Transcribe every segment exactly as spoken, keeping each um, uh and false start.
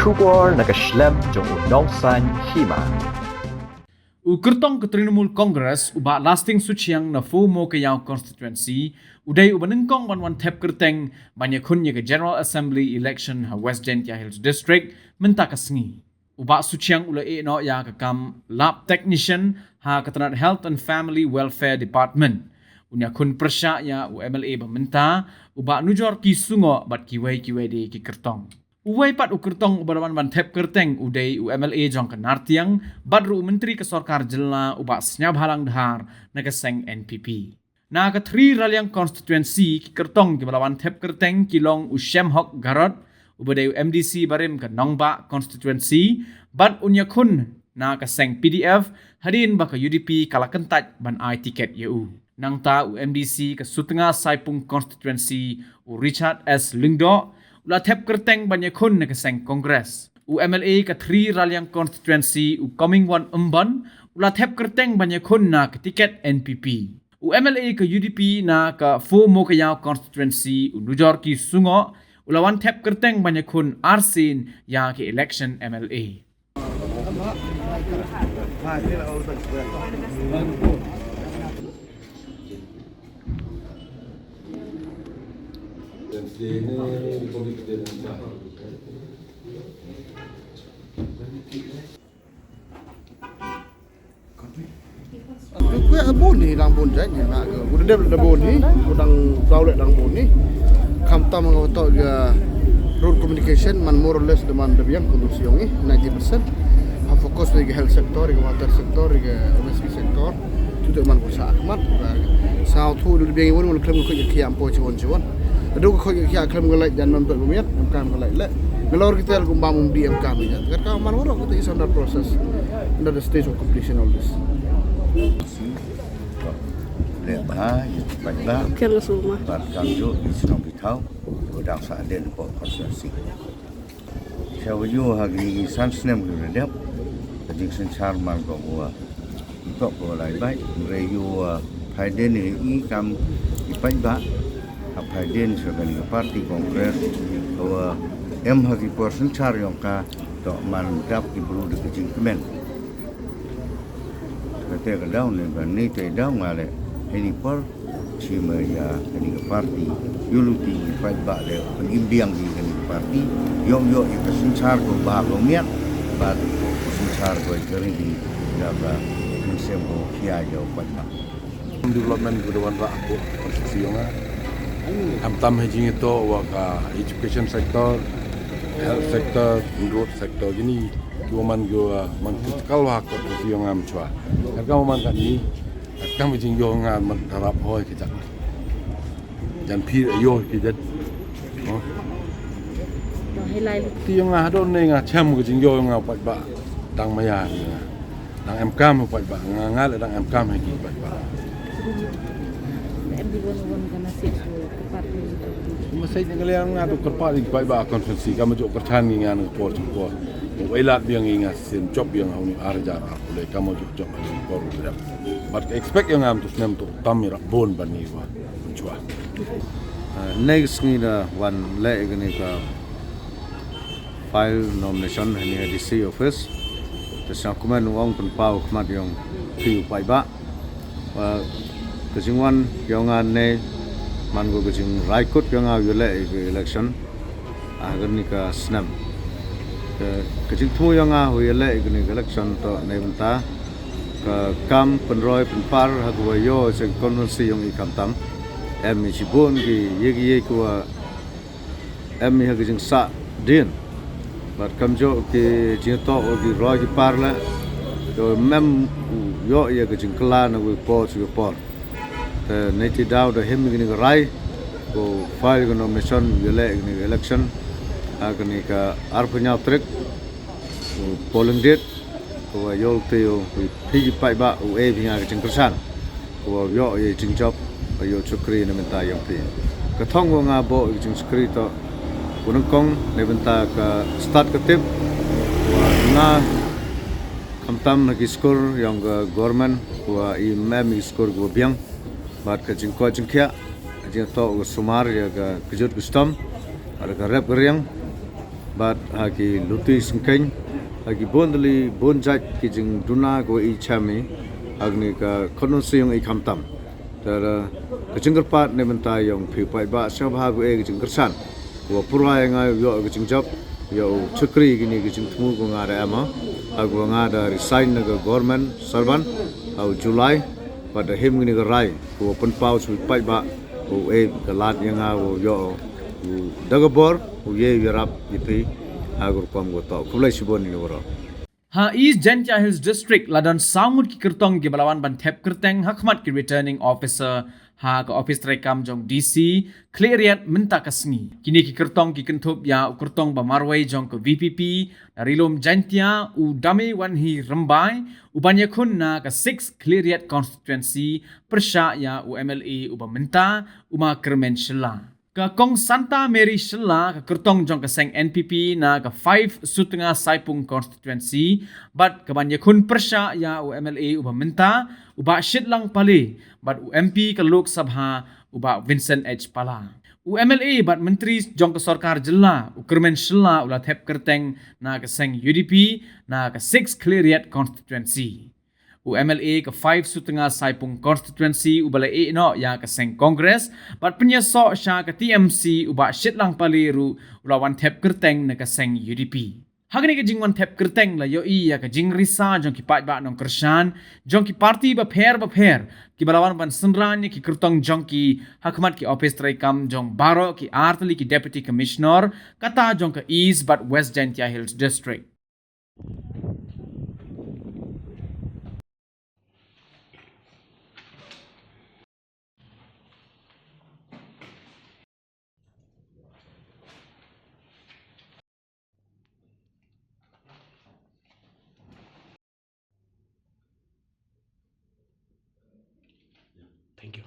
Khubor na ka shlem jong u Nongsaiñ Hima. U kyrtong ka Trinamool Congress, u Bah Lasting Suchiang na four Mowkaiaw Constituency, u dei uba nyngkong ban wan thep kyrteng ban ïakhun ïa ka General Assembly election ha West Jaiñtia Hills District mynta ka sngi. U Bah Suchiang u la ïeh noh ïa ka kam lab technician ha ka tnat Health and Family Welfare Department. Un ïakhun pyrshah ïa u M L A ba mynta, u Bah Nujorki Sungoh, bad kiwei kiwei de ki kyrtong. Uwei pat u kyrtong uba la wan ban thep kyrteng u dei u M L A jong ka Nartiang, bad ruh u Myntri ka Sorkar Jylla, u Bah Sniawbhalang Dhar, na ka seng N P P. Na ka Three Raliang Constituency, ki kyrtong kiba la wan thep kyrteng ki long u Shemhok Garod, uba dei u M D C barim ka Nongbah Constituency, bad un ïakhun na ka seng P D F, hadien ba ka U D P ka la kyntait ban ai tiket ïa u. Nangta u M D C ka Sutnga Saipung Constituency, u Richard S Lyngdoh, u la thep kyrteng ban ïakhun na ka seng Congress. U M L A ka Three Raliang Constituency, u Comingone Ymbon, u la thep kyrteng ban ïakhun na ka tiket N P P. U M L A ka U D P na ka Four Mowkaiaw Constituency, u Nujorki Sungoh, u la wan thep kyrteng ban ïakhun arsien ïa ka election M L A. Kwah bun hi, dang bun jait hi, na ka, u dep da bun hi, u dang dau leh dang bun hi. Khamtam nga to ka road communication man more or less da man da biang constituency jong ngi, ninety percent. Ha focus ïa ka health sector, ïa ka water sector, ïa ka M S P sector. Tu tu man ko sa khmat. Sa tu da biang wan wan khlem ko khia ampo chiwon chiwon. Adu ko khia khlem ko lait jan man pek bumiat, em kam ko lait leh. Ngalor kita ko bam um di em kam ïa. Kat ka man waro kita is under process. Under the stage of completion all this. Leh bha, ïa, paidbah. Kher ka suma. Bad kam ju, ïa, shnong ki thaw, u dang sa den ko constituency. Sha wa ïoh ha ki san snem ki dep, ka jingsynshar man ko wa. Tok ko lai bai, re ïoh, uh, phai den i kam i paidbah. Ha phai den sha kani ka party Congress, ko wa em ha ki por synshar ïong ka, to man dap ki bru da ka jingkmen. Kata ka daw ne ba ni te daw nga leh. Hini por, shi ma ïa kani ka party. Ïulu ti i paidbah leh, pynimbiang ïa kani ka party. Ïoh ïoh ïa ka synshar ko ba ko miat. Ba ka synshar ko ïa ka ri di. Ïa ka mynsiem ko khia ïa u paidbah. Development ko da wanrah ko konstituensi ïong nga. Khamtam ha jingïatoh wa ka education sector, health sector, road sector, kini kiwa man kiwa man critical wa ha konstituensi ïong nga mynshwa. Katkam wa man katni, katkam ka jingïoh nga man ka rap hoi ka jak. Jan phi ïoh ki jat. Ti ïong nga hadon ne nga chem ka jingïoh ïong nga paidbah. Dang maya ne nga. Dang em kam u paidbah, nga nga leh dang em kam ha ki paidbah. Em di wan wan kana sik su party. Ma sai ne ka liang nga tu kyrpad ïa ki paidbah constituency, kam ju kyrchan ngi nga na ka por jong por. U eilat biang ngi nga sien jop biang ha u ni ar hajar ar pule, kam ju jop ha u ni por u rep. Bad ka expect ïong nga tu snem tu tam ïa rap bun ban ngi wa. Chwa. Ah, next ngi da wan leh ïa kani ka file nomination ha ni ha D C office. Te sngewkmen u ong pynpaw khmat ïong phi u paidbah. Wa ka jingwan ïong nga ne man ko ka jingrai kut ïong nga u ïaleh ïa ka election. Ha kani ka snem. Ka, ka jingthmu ïong nga u ïaleh ïa kani ka election to ne bynta ka kam pynroi pynpar ha ka wa ïoh sha ka constituency ïong i khamtam. Em i chibun ki ïa ki ïa ki wa em i ha ka jingsah dien. Bad kamjooh ki jingtoh wa ki roi ki par leh. Ka mem u ïoh ïa ka jingkylla na wi por sha wi por. Te neti daw da him i kani ka rai. Ko file ka nomination ïaleh i kani ka election. Ha kani ka arphew hynñiew tarik. U polling date. Ko wa ïoh te u phi ki paidbah u e phi nga ka jingkyrshan. Ko wa ïoh ïa jingjop, wa ïoh chukri na mynta ïong phi. Ka thong wa nga boh ïa ka jingchukri to. Ko nyngkong na mynta ka start ka tip. Wa nga khamtam ha ki skur ïong ka government, ko wa i mem i skur ko biang. Bad ka jingkoit jingkhiah, ka jingtoh ka sumar ïa ka kjut ka stom. Bad ka rep ka riang. bad ha ki luti syngkhein, ha ki bun tylli bun jait ki jingduna kiwa i chem i ha kani ka constituency yong i khamtam. Te ka jingkyrpad na bynta yong phi paidbah sngewbha ko e ka jingkyrshan, wa pura ya nga yoh ka jingjop, yoh u chakri kini ka jingthmu ko nga da em ha ko nga da resign na ka government servant ha u July. Bad da him kini ka rai ko pynpaw shu paidbah ko e ka lad ya nga ko yoh u da ka bor u ye yarap ya phi ha ko rukom ko toh. Khublei shibun ïa phi waroh. Ha East Jaintia Hills District la don saw ngut ki kyrtong kiba la wan ban thep kyrteng ha khmat ki Returning Officer ha ka ophis treikam jong D C Khliehriat mynta ka sngi. Kine ki kyrtong ki kynthup ïa u kyrtong ba marwei jong ka V P P na Ri-lum Jaintia, u Dame Wanhi Rymbai, u ban ïakhun na ka six Khliehriat constituency pyrshah ïa u M L A uba mynta, u ma Kyrmen Shylla. Ka Kong Santa Mary Shylla, ka kyrtong jong ka seng N P P na ka five Sutnga Saipung constituency, bad ka ban ïakhun pyrshah ïa u M L A uba mynta, u Bah Shitlang Pale, bad u M P ka Lok Sabha, u Bah Vincent H Pala. U M L A bad myntri jong ka sorkar jylla, u Kyrmen Shylla, u la thep kyrteng na ka seng U D P na ka six Khliehriat constituency. U M L A ka five Sutnga Saipung constituency uba la ïeh noh ïa ka seng Congress bad pynïasoh sha ka T M C, u Bah Shitlang Pale ruh u la wan thep kyrteng na ka seng U D P. Ha kane ka jingwan thep kyrteng la ïohi ïa ka jingrisa jong ki paidbah nongkyrshan jong ki parti bapher bapher kiba la wan ban synran ïa ki kyrtong jong ki ha khmat ki ophis treikam jong baroh ki artylli ki Deputy Commissioner kata jong ka East bad West Jaintia Hills District. Thank you.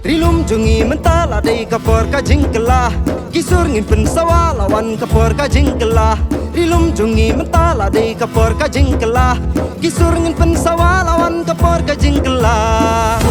Ri-lum jong ngi mynta la dei ka por ka jingkylla. Ki sur ngin pynsawa la wan ka por ka jingkylla. Ri-lum jong ngi mynta la dei ka por ka jingkylla. Ki sur ngin pynsawa la wan ka por ka jingkylla.